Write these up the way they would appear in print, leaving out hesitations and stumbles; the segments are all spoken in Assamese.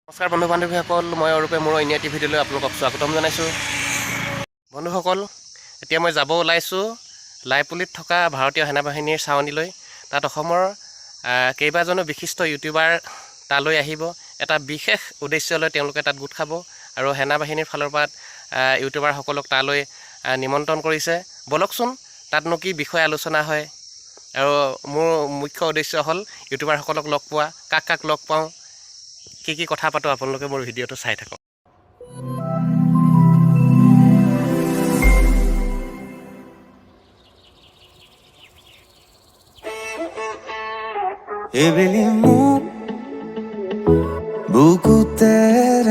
নমস্কাৰ বন্ধু বান্ধৱীসকল, মই অৰূপে মোৰ অন্য এটি ভিডিঅ'লৈ আপোনালোকক স্বাগতম জনাইছোঁ। বন্ধুসকল, এতিয়া মই যাব ওলাইছোঁ লাইপুলিত থকা ভাৰতীয় সেনাবাহিনীৰ চাউনীলৈ। তাত অসমৰ কেইবাজনো বিশিষ্ট ইউটিউবাৰ তালৈ আহিব। এটা বিশেষ উদ্দেশ্যলৈ তেওঁলোকে তাত গোট খাব আৰু সেনাবাহিনীৰ ফালৰ পৰা ইউটিউবাৰসকলক তালৈ নিমন্ত্ৰণ কৰিছে। ব'লকচোন, তাতনো কি বিষয় আলোচনা হয় আৰু মোৰ মুখ্য উদ্দেশ্য হ'ল ইউটিউবাৰসকলক লগ পোৱা। কাক কাক লগ পাওঁ, কি কি কথা পাতোঁ, আপোনালোকে মোৰ ভিডিঅ'টো চাই থাকক। এবেলি মোক বুকুতে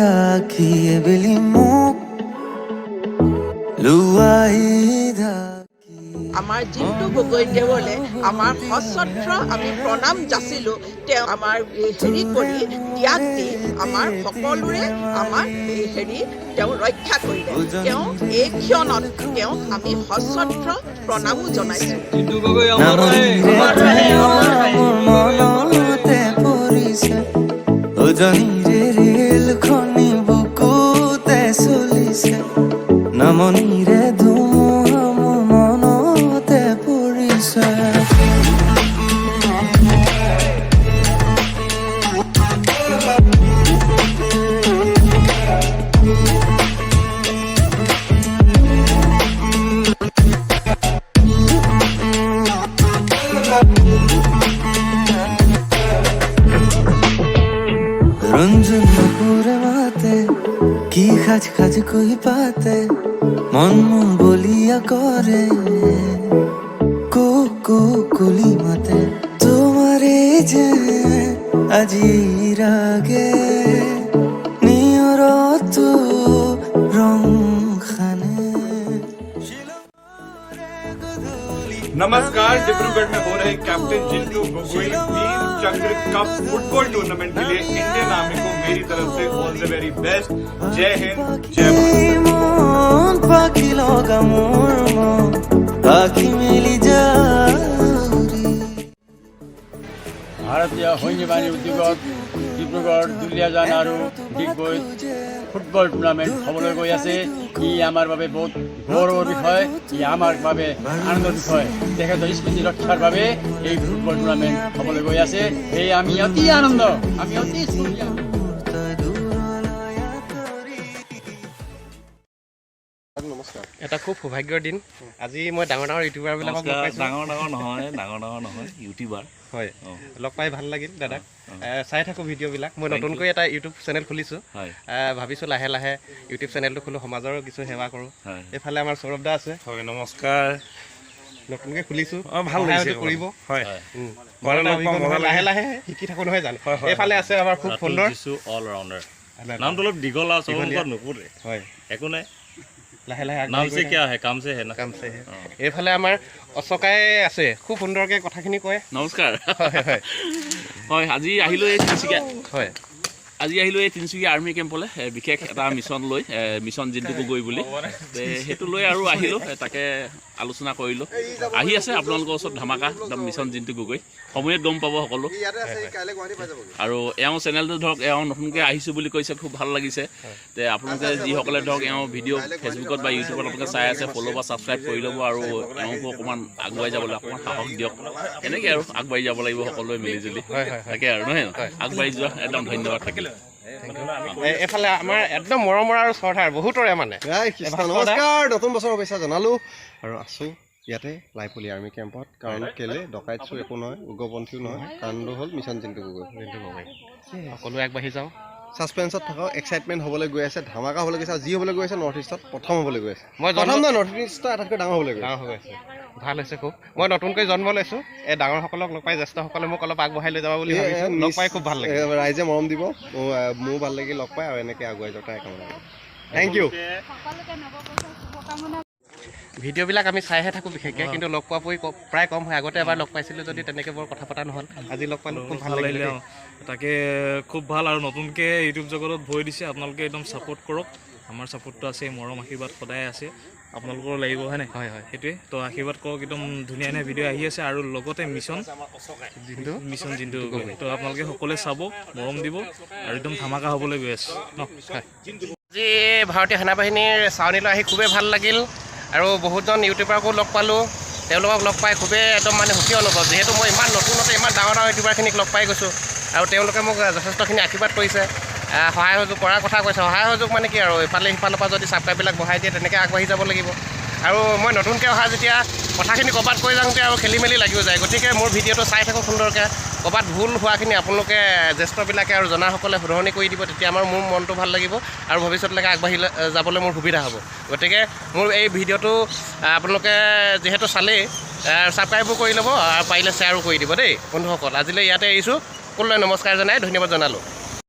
ৰাখি, এবেলি মোক লোৱাহি ঢাকি। আমাৰ জিন্তু গগৈ দেৱলে আমাৰ সশ্ৰদ্ধ আমি প্ৰণাম যাচিলোঁ। তেওঁ আমাৰ এই হেৰি কৰি ত্যাগ দি আমাৰ সকলোৰে আমাৰ এই হেৰি তেওঁ ৰক্ষা কৰিলে। তেওঁ এই ক্ষণত তেওঁক আমি সশ্ৰদ্ধ প্ৰণামো জনাইছোঁ। নামনিৰে মোৰ মনতে পৰিছে, উজনিৰে ৰেলখনি বুকুতে চলিছে, নামনিৰে ধুমুহা মোৰ মনতে পৰিছে। ৰঞ্জন নুপুৰে মাতে, কি সাজ সাজ কৈ পাতে, মন মোৰ বলিয়া কৰে, কো কো কলি মাতে, তোমাৰে যে আজি ৰাগে নিয়ৰতো ৰং সানে। नमस्कार, डिब्रूगढ़ में हो रहे कैप्टन जिंटू गोगोई वीर चक्र कप फुटबॉल टूर्नामेंट के लिए इंडियन आर्मी को मेरी तरफ से ऑल the very best. जय हिंद, जय भारत। মন পাখি লগা মোৰ মন পাখি মেলি যাউৰি। ভাৰতীয় সৈন্য বাহিনীৰ উদ্যোগত ডিব্ৰুগড়, দুলীয়াজান আৰু ডিগবৈত ফুটবল টুৰ্ণামেণ্ট হ'বলৈ গৈ আছে। ই আমাৰ বাবে বহুত গৌৰৱৰ বিষয়, ই আমাৰ বাবে আনন্দৰ বিষয়। তেখেতৰ স্মৃতি ৰক্ষাৰ বাবে এই ফুটবল টুৰ্ণামেণ্ট হ'বলৈ গৈ আছে। সেয়ে আমি অতি আনন্দ, আমি অতি স্ফূৰ্তি। তই নমস্কাৰ। এটা খুব সৌভাগ্যৰ দিন আজি। মই ডাঙৰ ডাঙৰ ইউটিউবাৰবিলাকক লগ পাইছোঁ। ডাঙৰ ডাঙৰ নহয়, ডাঙৰ ডাঙৰ নহয়, ইউটিউবাৰ। হয়, লগ পাই ভাল লাগিল দাদাক। চাই থাকোঁ ভিডিঅ'বিলাক। মই নতুনকৈ এটা ইউটিউব চেনেল খুলিছোঁ। ভাবিছোঁ লাহে লাহে ইউটিউব চেনেলটো খোলোঁ, সমাজৰো কিছু সেৱা কৰোঁ। এইফালে আমাৰ সৌৰভ দা আছে। হয়, নমস্কাৰ। নতুনকৈ খুলিছোঁ। ভাল সহায় লাগিছে। হয়তো কৰিব। হয়। বৰ এটা লগ পাম, অভিজ্ঞতা মজা। লাহে লাহে শিকি থাকোঁ নহয় জানো? এইফালে আছে আমাৰ খুব সুন্দৰ যিছু অল ৰাউণ্ডাৰ। নামটো অলপ দীঘল আৰু চবৰ মুখত নুফুটে। একো নাই। লাহে লাহে নাম আগবাঢ়ি চে গৈ কিয়া হে, কাম চে হে না। কাম চে হে। এইফালে আমাৰ অচকাই আছে, খুব সুন্দৰকৈ কথাখিনি কয়। নমস্কাৰ। হয় হয় হয়, আজি আহিলোঁ এই তিনিচুকীয়া। আজি আহিলোঁ এই তিনিচুকীয়া আৰ্মি কেম্পলৈ, বিশেষ এটা মিছন লৈ, মিছন জিন্তু গগৈ বুলি। সেইটো লৈ আৰু আহিলোঁ, তাকে আলোচনা কৰিলোঁ। আহি আছে আপোনালোকৰ ওচৰত ধামাকা একদম মিছন জিন্তু গগৈ, সময়ত গম পাব সকলো। আৰু এওঁ চেনেলটো ধৰক এওঁ নতুনকৈ আহিছোঁ বুলি কৈছে, খুব ভাল লাগিছে। তে আপোনালোকে যিসকলে ধৰক এওঁ ভিডিঅ' ফেচবুকত বা ইউটিউবত আপোনালোকে চাই আছে, ফ'ল' বা ছাবস্ক্ৰাইব কৰি ল'ব আৰু এওঁকো অকণমান আগুৱাই যাবলৈ অকণমান সাহস দিয়ক। এনেকৈ আৰু আগবাঢ়ি যাব লাগিব সকলোৱে মিলিজুলি, তাকে আৰু নহয় জানো? আগবাঢ়ি যোৱা, একদম ধন্যবাদ থাকিল। এইফালে আমাৰ একদম মৰমৰ আৰু শ্ৰদ্ধাৰ বহুতৰে মানে কৃষ্ণ, নমস্কাৰ, নতুন বছৰৰ শুভেচ্ছা জনালোঁ আৰু আছোঁ ইয়াতে লাইপুলি আৰ্মি কেম্পত। কাৰণ কেলে ডকাইত চোৰ একো নহয়, উগ্ৰপন্থীও নহয়, কাৰণটো হ'ল মিছন জিন্তু গগৈ। জিন্তু গগৈ, সকলোৱে আগবাঢ়ি যাওঁ। ছাছপেঞ্চত থাকক, এক্সাইটমেণ্ট হ'বলৈ গৈ আছে, ধামাকা হ'বলৈ গৈছে আৰু যি হ'বলৈ গৈ আছে নৰ্থ ইষ্টত প্ৰথম হ'বলৈ গৈ আছে। মই প্ৰথম নহয়, নৰ্থ ইষ্টৰ আটাইতকৈ ডাঙৰ হ'বলৈ গৈ আছে। ডাঙৰ হৈ গৈছে, ভাল হৈছে খুব। মই নতুনকৈ জন্ম লৈছোঁ, এই ডাঙৰসকলক লগ পাই জ্যেষ্ঠসকলে মোক অলপ আগবঢ়াই লৈ যাব বুলি ভাবিছোঁ। লগ পাই খুব ভাল লাগিল। ৰাইজে মৰম দিব, মোৰো ভাল লাগিল লগ পাই আৰু এনেকৈ আগুৱাই যাওক তাৰে কামনা কৰোঁ। Thank U. ভিডিঅ'বিলাক আমি চাইহে থাকোঁ বিশেষকৈ, কিন্তু লগ পোৱা পুৱি প্ৰায় কম হয়। আগতে এবাৰ লগ পাইছিলোঁ যদি তেনেকৈ বৰ কথা পতা নহ'ল। আজি লগ পালোঁ, খুব ভাল লাগিলে দেই। তাকে, খুব ভাল। আৰু নতুনকৈ ইউটিউব জগতত ভৰি দিছে, আপোনালোকে একদম ছাপোৰ্ট কৰক। আমাৰ ছাপোৰ্টটো আছে, মৰম আশীৰ্বাদ সদায় আছে। আপোনালোকৰো লাগিব, হয় নাই? হয় হয়। সেইটোৱে তো, আশীৰ্বাদ কৰক। একদম ধুনীয়া ধুনীয়া ভিডিঅ' আহি আছে আৰু লগতে মিছন জিন্তু মিছন জিন্তু গগৈ। তো আপোনালোকে সকলোৱে চাব, মৰম দিব আৰু একদম ধামাকা হ'বলৈ গৈ আছে ন? হয়। আজি ভাৰতীয় সেনাবাহিনীৰ চাউনীলৈ আহি খুবেই ভাল লাগিল আৰু বহুতজন ইউটিউবাৰকো লগ পালোঁ। তেওঁলোকক লগ পাই খুবেই একদম মানে সুখী অনুভৱ, যিহেতু মই ইমান নতুনতে ইমান ডাঙৰ ডাঙৰ ইউটিউবাৰখিনিক লগ পাই গৈছোঁ আৰু তেওঁলোকে মোক যথেষ্টখিনি আশীৰ্বাদ কৰিছে, সহায় সহযোগ কৰাৰ কথা কৈছে। সহায় সহযোগ মানে কি আৰু, ইফালে সিফালৰ পৰা যদি ছাবস্ক্ৰাইববিলাক বঢ়াই দিয়ে, তেনেকৈ আগবাঢ়ি যাব লাগিব। আৰু মই নতুনকৈ অহা যেতিয়া কথাখিনি ক'ৰবাত কৈ যাওঁতে আৰু খেলি মেলি লাগিও যায়। গতিকে মোৰ ভিডিঅ'টো চাই থাকক সুন্দৰকৈ। ক'ৰবাত ভুল হোৱাখিনি আপোনালোকে জ্যেষ্ঠবিলাকে আৰু জনাসকলে শুধৰণি কৰি দিব, তেতিয়া মোৰ মনটো ভাল লাগিব আৰু ভৱিষ্যতলৈকে আগবাঢ়ি যাবলৈ মোৰ সুবিধা হ'ব। গতিকে মোৰ এই ভিডিঅ'টো আপোনালোকে যিহেতু চালেই, ছাবস্ক্ৰাইবো কৰি ল'ব আৰু পাৰিলে শ্বেয়াৰো কৰি দিব দেই। বন্ধুসকল, আজিলৈ ইয়াতে এৰিছোঁ। সকলোলৈ নমস্কাৰ জনাই ধন্যবাদ জনালোঁ।